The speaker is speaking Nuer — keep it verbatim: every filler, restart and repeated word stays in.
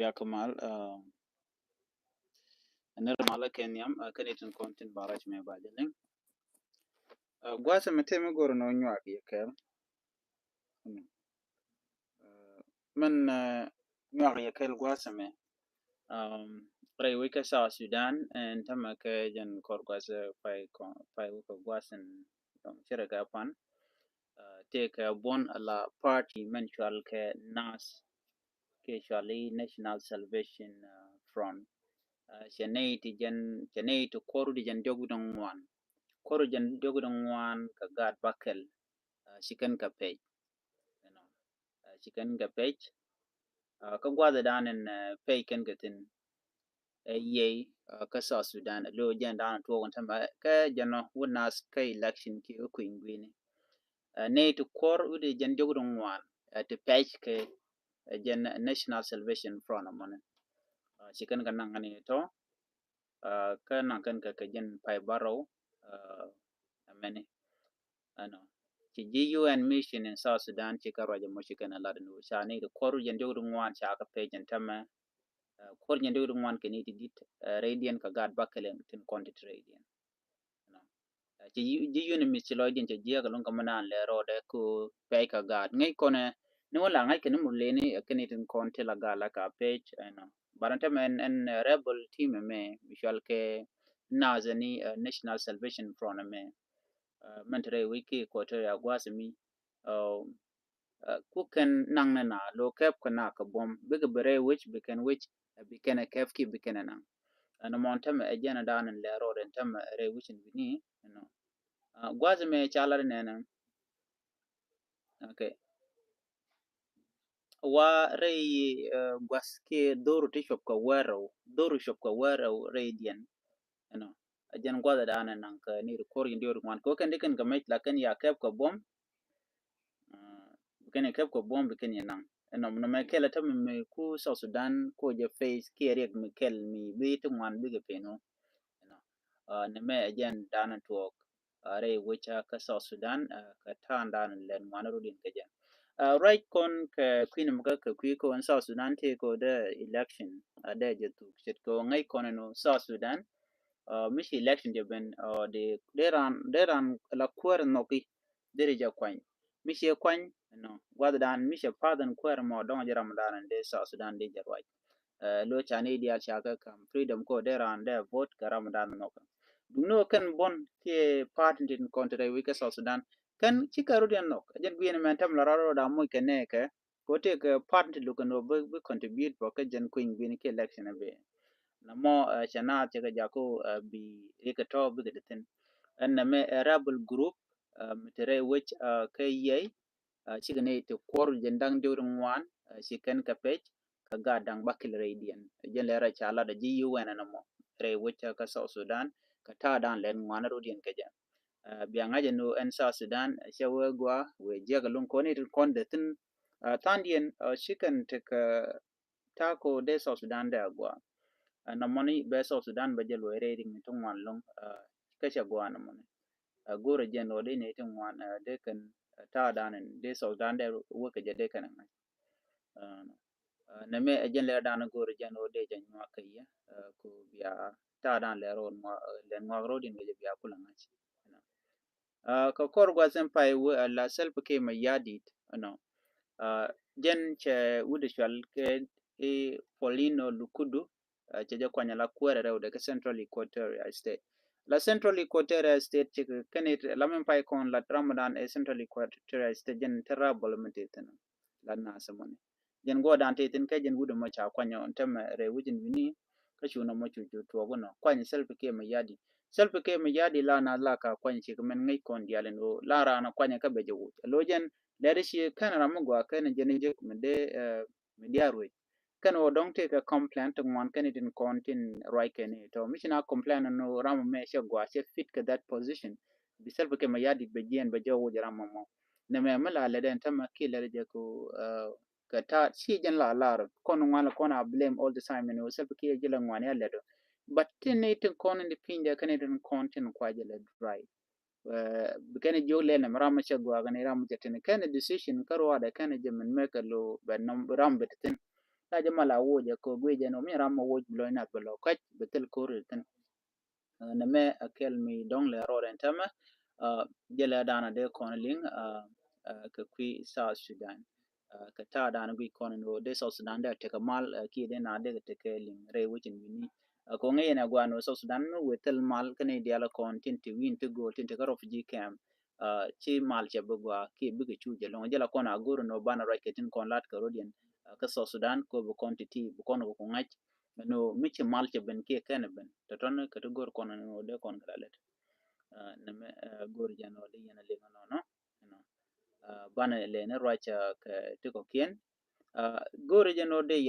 Yak mal, ɛ, ni ri mal kɛ nhiam, ɛ, kɛn itin kɔn tin ba rac mɛ ba jɛ liŋ. Ɛ, gua̱a̱th ɛmɛ tëë mi go̱r ni wä nyuak yɛ kɛl. Ɛ, min, ɛ, nyuak yɛ kɛl gua̱a̱th ɛmɛ. Ɛ, rɛy wec kä South Sudan, ɛn tämɛ kɛ jɛn kɔr gua̱a̱th, ɛ, pay kɔ, pay wec kɛ gua̱a̱th ɛn dɔŋ cirɛ kɛ pan. Ɛ, tëë kɛ buɔ̱n ala party min cual kɛ NAS, kɛ cual i̱ National Salvation, ɛ, Front. Ɛ, cɛ nɛy ti jɛn, cɛ nɛy ti kuɔr wi̱cdɛ jɛn diɔk wi̱cdɛ ŋuan. Kuɔr wi̱cdɛ jɛn diɔk wi̱cdɛ ŋuan kɛ gaat bäkɛl, ɛ, ci kɛn kɛ pec. Ɛnɔ. Ɛ, ci kɛn kɛ pec. Ɛ, kä gua̱a̱th ɛ da̱a̱n ɛn, ɛ, pec kɛn kɛ thi̱n. Ɛ, yɛy, ɛ, kä South Sudan, ɛ, lo̱ jɛn da̱a̱n tuɔɔk ɛn tämɛ, ɛ, kä jɛn ɔ wä NAS kä election kiɛ kä kui̱ny gui̱ni. Ɛ, nɛy ti kuɔr wi̱cdɛ jɛn diɔk wi̱cdɛ ŋuan, ɛ, ti pec kɛ, ɛ, jɛn National Salvation Front ɛmɔni. Ɛ, ci kɛn kɛ naŋ kɛn i̱ tɔ, ɛ, kä naŋ kɛn kɛ kɛ jɛn pay bärɔw, ɛ, ɛmɛni. Ɛnɔ. Ci ji̱ U N mission in South Sudan ci kɛ ruac ɛmɔ ci kɛn ɛ lat ɛn ɣöö ca nɛy ti kuɔr wi̱cdɛ jɛn diɔk wi̱cdɛ ŋuan ca kɛ pec ɛn tämɛ. Ɛ, kuɔr wi̱cdɛ jɛn diɔk wi̱cdɛ ŋuan kɛ nɛy ti di̱t, ɛ, rɛydiɛn kɛ gaat bäkɛl tin kɔn ti ti rɛydiɛn. Ɛnɔ. Ɛ, ci ji̱, ji̱ U N mission ci lɔcdiɛn cɛ jiäk ɛlɔ̱ŋ kɛ mi naan lɛ rɔɔdɛ kɛ ɣöö pec kɛ gaat. Ŋäc kɔnɛ, ni wä la ŋa̱c kɛ ni mur leni, ɛ, kɛn itin kɔn ti la gaat la ka pec, ɛnɔ. But ɛn tämɛ ɛn, ɛn, ɛ, rebel team ɛmɛ, mi cual kɛ NAS ɛni, ɛ, National Salvation Front ɛmɛ. Ɛ, mɛn te rɛy wec ki Equatoria gua̱a̱th mi, ɛ, ɛ, ku kɛn naŋ ni na lo kɛp kɛ na kɛ buɔ̱m. Bikɛ bi rɛy wec, bi kɛn wec, ɛ, bi kɛn ɛ kɛp ki bi kɛn ɛ naŋ. Ɛn mɔn tämɛ ɛ jɛn ɛ da̱a̱n ɛn lɛ rɔɔd ɛn tämɛ rɛy wec ɛn bi ni, ɛnɔ. Ɛ, gua̱a̱th mɛ ca lat nɛnɛ. Okay. Wa rɛy, ɛ, gua̱th kiɛ dho̱ru ti cuɔp kɛ wärɛw, dho̱ru cuɔp kɛ wärɛw rɛydiɛn. Ɛnɔ. Ɛ jɛn gua̱th ɛ da̱a̱n ɛ naŋ kɛ ni ri kuɔr wi̱cdɛ jɛn diɔk wi̱cdɛ ŋuan. Kɛ wä kɛn di kɛn kɛ mec la kɛn ya kɛp kɛ buɔ̱m. Ɛ, bi kɛn ya kɛp kɛ buɔ̱m bi kɛn ya naŋ. Ɛnɔ, nɔmɛ kɛl ɛ tämɛ mi ku South Sudan ku jɛ face kiɛ riɛk mi kɛl mi bi ti ŋuan bikɛ pen wä. Ɛnɔ. Ɛ, nɛmɛ ɛ jɛn da̱a̱n ɛ tuɔɔk. Ɛ, rɛy wec kä South Sudan, ɛ, kɛ ta̱a̱ da̱a̱n lɛn ŋuan rɔ̱diɛn kɛ jɛ. Ɛ, ruac kɔn kɛ kui̱ ni mɛ kä kɛ kui̱ kɔn South Sudan tëë kɛ dee election, ɛ, dee jɛ thuk ce̱tkɛ ŋäc kɔn ɛn South Sudan. Ɛ, mi ci election jɛ ben, ɛ, dee, dee raan, dee raan la kuäär nhɔki, dee ri jɛ kuany. Mi ci kuany, ɛnɔ, gua̱th dan mi ci path ɛn kuäär mɔ dɔ̱ŋ jɛ ram dan ɛn dee South Sudan dee jɛ ruac. Ɛ, lo ca ni diaal ca kɛ kam freedom ko dee raan dee vote kɛ ram dan nhɔk. Duŋni wä kɛn buɔ̱n kiɛ party tin kɔn ti rɛy wec kä South Sudan. Kɛn ci kɛ rut yɛn nhɔk. Jɛn guiɛn mɛn tɛm la rɔɔd rɔɔd a moc kɛ nɛ kɛ. Kɛ wä tëëkɛ party ti lukɛ ni wä bi, bi contribute bä kä jɛn kui̱ny guiɛn kiɛ election ɛ bi. Namɔ, ɛ, cɛ naath cɛ kɛ jaku, ɛ, bi rikɛ tɔ̱ bikɛ ti thi̱n. Ɛn nɛmɛ ɛ rebel group, ɛ, mi te rɛy wec, ɛ, kä yɛy, ɛ, cikɛ ni ti kuɔr jɛn da̱ŋ diɔk ri ŋuan, ɛ, ci kɛn kɛ pec, kɛ gaat da̱ŋ bäkɛl rɛydiɛn. Jɛn lɛ rɛy ca lat ɛ ji̱ U N ɛn ɛmɔ rɛy wec kä South Sudan, kɛ ta̱a̱ da̱ŋ lɛn ŋuan rɔ̱diɛn kɛ jɛ. Ɛ, bia ŋa̱c ɛn ɣöö ɛn South Sudan, ɛ, cɛ wee gɔaa, wee jiäk ɛlɔ̱ŋ kɔn i̱ ti kɔn dee thi̱n, ɛ, tha̱a̱ŋdiɛn, ɛ, ci kɛn tekɛ ta̱a̱ ko dee South Sudan dee a gɔaa. Ɛ, nɔmɔni bɛ South Sudan bɛ jɛ luɔc rɛy riŋ ti ŋuan ɛlɔ̱ŋ, ɛ, kä cɛ gɔaa nɔmɔni. Ɛ, go̱rɛ jɛn ɣöö dee ni ti ŋuan, ɛ, dee kɛn, ɛ, ta̱a̱ dan in dee South Sudan dee wek kɛ jɛ dee kɛn ɛ ŋa̱c. Ɛ, ɛ, nɛmɛ ɛ jɛn lɛr dan go̱rɛ jɛn ɣöö dee jɛ nyuak kɛ yɛ, ɛ, ku bia ta̱a̱ dan lɛr ɣöö ŋuak, ɛ, lɛn ŋuak ro̱o̱diɛn kɛ jɛ bia kulɛ ŋa̱c. Ɛ, kɛ kɔr gua̱th in pay wä, ɛ, la Salva Kiir Mayardit, ɛnɔ. Ɛ, jɛn cɛ wut cual kɛ i̱ Paulino Lukudu, ɛ, cɛ jɛ kuany ala kuäärɛ rɛwdɛ kä Central Equatoria State. La Central Equatoria State cɛ kɛ kɛn it la min pay kɔn la ram dan ɛ Central Equatoria State jɛn te rebel mi te thi̱n. La nath mɔni. Jɛn guɔ dan te thi̱n kɛ jɛn wut mɔ ca kuany ɔ tämɛ rɛy wec in wi̱ni kä cu nɔmɔ cu cu tuɔɔk inɔ. Kuany Salva Kiir Mayardit. Salva Kiir Mayardit la nath la ka kuany ci kɛ mɛn ŋäc kɔn diaal in ɣöö la raan kuany kä bɛ jɛ wuc. Lo jɛn lɛri ci kɛn ram mi gɔaa kɛn jɛn jek mi dee, ɛ, mi diaal ruec. Kɛn ɣöö dɔ̱ŋ tëëkɛ complain ti ŋuan kɛn itin kɔn tin ruac kɛn i̱ tɔ mi ci na complain ni ram mɛ cɛ gɔaa cɛ fit kɛ that position. Bi Salva Kiir Mayardit bɛ jiɛn bɛ jɛ wuc ram mɔ. Nɛmɛ mi la lɛ den tämɛ ki lɛ jɛ ko, ɛ, kɛ ta̱a̱ ci jɛn la lar kɔn ŋuan la kɔn a blame all the time ni wä Salva Kiir jɛ la ŋuan ya lɛ do. But tin ni tin kɔn in di piny dɛ kɛn itin kɔn tin kua jɛ lɛ dry. Ɛ, bi kɛn jiök lɛl nɛmɛ ram mi cɛ gua̱a̱k ni ram mi cɛ tin kɛn decision kä ruaadɛ kɛn jɛ min mɛ kɛ lo bɛ nɔm ram bɛ ti thin. La jɛ mal a woc ɛ kɛ guic ɛn ɔ mi ram mɔ woc bi lɔc nath bɛ lɔ kac bɛ thil ko̱r ri thin. Nɛ mɛ a kɛl mi dɔŋ lɛ rɔɔd ɛn tämɛ. Jɛ lɛ da̱a̱n a dee kɔn liŋ kɛ kui̱ South Sudan. Kɛ ta̱a̱ da̱a̱n guic kɔn ni wä dee South Sudan dee a tekɛ mal kiɛ dee na dee kɛ tekɛ liŋ rɛy wecin wi̱ni. Kɛ ŋäc yɛn a gua̱a̱n wä South Sudan mi wëë thil mal kä ni diaal kɔn tin ti wi̱i̱n ti go̱o̱l tin ti kä refugee camp. Ci mal cɛ bi gua̱a̱ kiɛ bikɛ cu jɛ lo̱ŋ jɛ la kɔn a go̱o̱r ni wä banɛ ruac kɛ tin kɔn lat kɛ rɔ̱diɛn kä South Sudan kɛ bi kɔn ti ti bi kɔn kɛ ku ŋa̱c. Ɛn ɣöö mi ci mal cɛ ben kiɛ kɛn ben tɔ̱tɔ̱ni kɛ ti go̱r kɔn ɛn ɣöö dee kɔn kɛ la lät. Nɛmɛ go̱r jɛn ɣöö dee yɛn a liŋ ɛnɔnɔ. Banɛ lɛ ni ruac kɛ ti kɔ̱kiɛn. Go̱r jɛn ɣöö dee